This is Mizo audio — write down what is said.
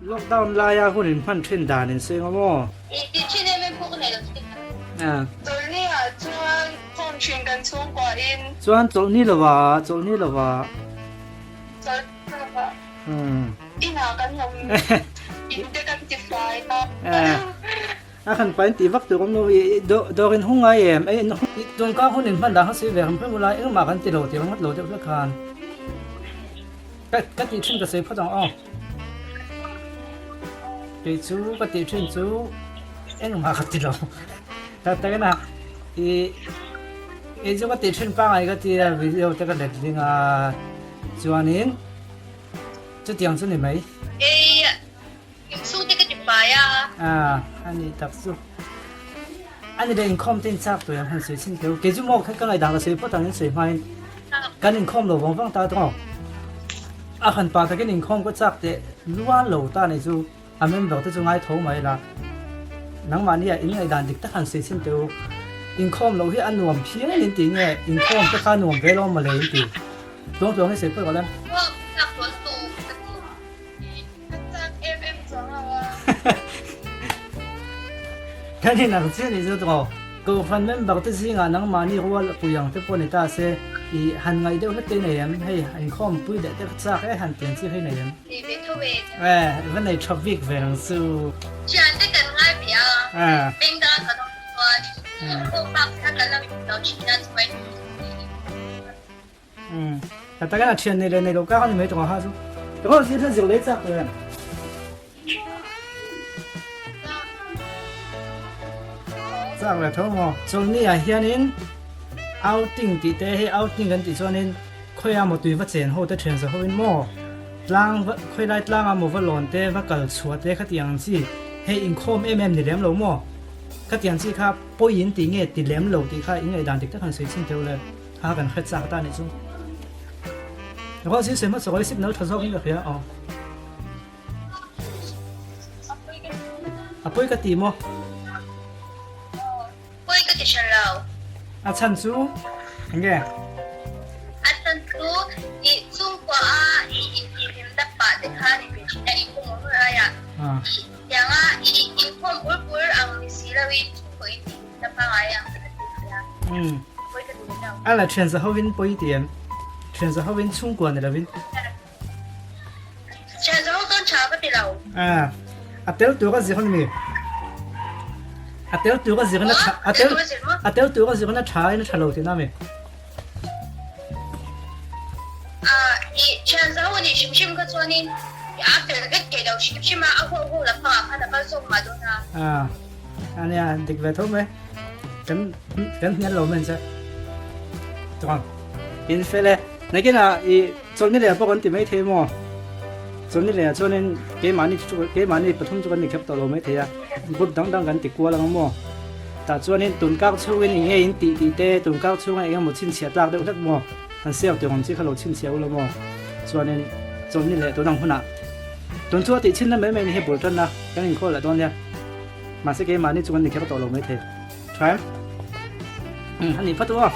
Lockdown laia hun in hman thin dan in sawi ngawm aw. I ti thin em em pawh ka nei lo thin a. Chawlhni ah chuan khawm thin kan chhungkua in. Chuan chawlhni lo ah, chawlhni lo ah. Chawlhni lo ah. Inah kan awm in te kan ti fai a. A khan pain tih vak tur awm lo i dawr in hung ngai em? Ei tawngka hun in hman dan kha sawi ve hrim hrim ula engmah kan ti lo tih ringawt lo deuh hlek khan ka ka tih thin ka sawi phawt ang aw. Kei chu ka tih thin chu engmah ka ti lo tak tak in a i kei chu ka tih thin pangai ka ti a video te ka let ling a chuanin chutiang chu ni mai. Inchhung te ka ti fai a. A, a nih tak chu. A ni le inkhawm te in chak tawh em han sawi chhin keu. Kei chu maw ka ngaihdan ka sawi phawt ang in sawi hmain kan inkhawm lo vang vang ta tawng. A han pa takin inkhawm ka chak teh luan lo ta nei chu a member te chu ngai tho mai la. Nangmahni ah in ngaihdan dik tak han sawi chhin teu. Inkhawm loh hi a nuam phian in tih nge inkhawm te kha nuam ve lo mawle in ti. Tluang tluang hi sawi phawt rawh le. Inkhawm chak tawh lutuk ka ti. Ka chak em em chuang lo a. Kan in ang chiah nih chu tawh. Kohhran member te zingah nangmahni rual pui ang te pawh ni ta se i han ngaih deuh hlek te nei em? Hei inkhawm pui leh te ka chak e han tiang chi hi nei em? Nei ve tho e. E va nei tha bik ve ang chu. Thian te kan ngai ve a. Beng dang kan awm chuan inkhawm bak kha kan lo inlo thin a chuai. Umm ka tak a thian nei leh nei lo kak a ni mai tawng a ha chu. Ka hawh zir hian zir leh chak tawh em? Chak leh tho maw? Chawlhni ah hianin outing tih te hei outing kan tih chuanin khawiah maw tui va chen ho te thian za hoin maw tlang va khawilai tlanga maw va lawn te va kal chhuah te khatiang ang chi hei inkhawm em em ni lem lo maw? Khatiang chi kha pawi in tih nge ti lem lo tih kha in ngaihdan dik tak han sawi chhin teuh le. A kan hre chak ta nih chu. Ruah zing sawi hmasa kawi signal tha zawk in ka hria aw. A pawi ka ti maw? Pawi ka ti hran lo. A chhan chu enge? A chhan chu i chhungkua a i intihhlim dap pah te khan i pe thin a, i khawm ur aiah i tianga i inkhawm ur pur ang ni si lo in chhungkaw intihhlim dap pangai ang ka ti hria. A la thian za hovin pawi ti em? Thian za hovin chhungkua ni lovin. Thian za ho chuan tha ka ti lo. A, a tel tur a zir a ni mi? A tel tur a zir in a tha, a tel, a tel tur a zir in a tha in a tha lo tihna mi? A, i thian za ho nih hrim hrim kha chuanin a fel vek thei lo hrim hrim a, a huah huah lampangah khan a kal zawk mah dawn a. A, a nia, dik ve tho mai. Kan kan hnial lo men che. Chuan in fel e. Nakinah i chawlhni leh pawh kan ti mai thei maw? Chawlhni leh ah chuanin keimahni chu keimahni pathum chu kan ni khep tawh lo mai thei a. Group dang dang kan ti kual ang maw? Tah chuanin tunkak chhungin eng nge in tih tih te, tunkak chhunga eng emaw chhinchhiah tlak deuh hlek maw? Han share tur ang chi kha lo chhinchhiah ula maw? Chuanin chawlhni leh tun ang hunah tun chu a tih chhinna mai mai ni hi bul tanna kan inkhawl leh dawn nia. Mahse keimahni chu kan ni kher tawh lo mai thei. Tha em? Umm a nih phawt u aw.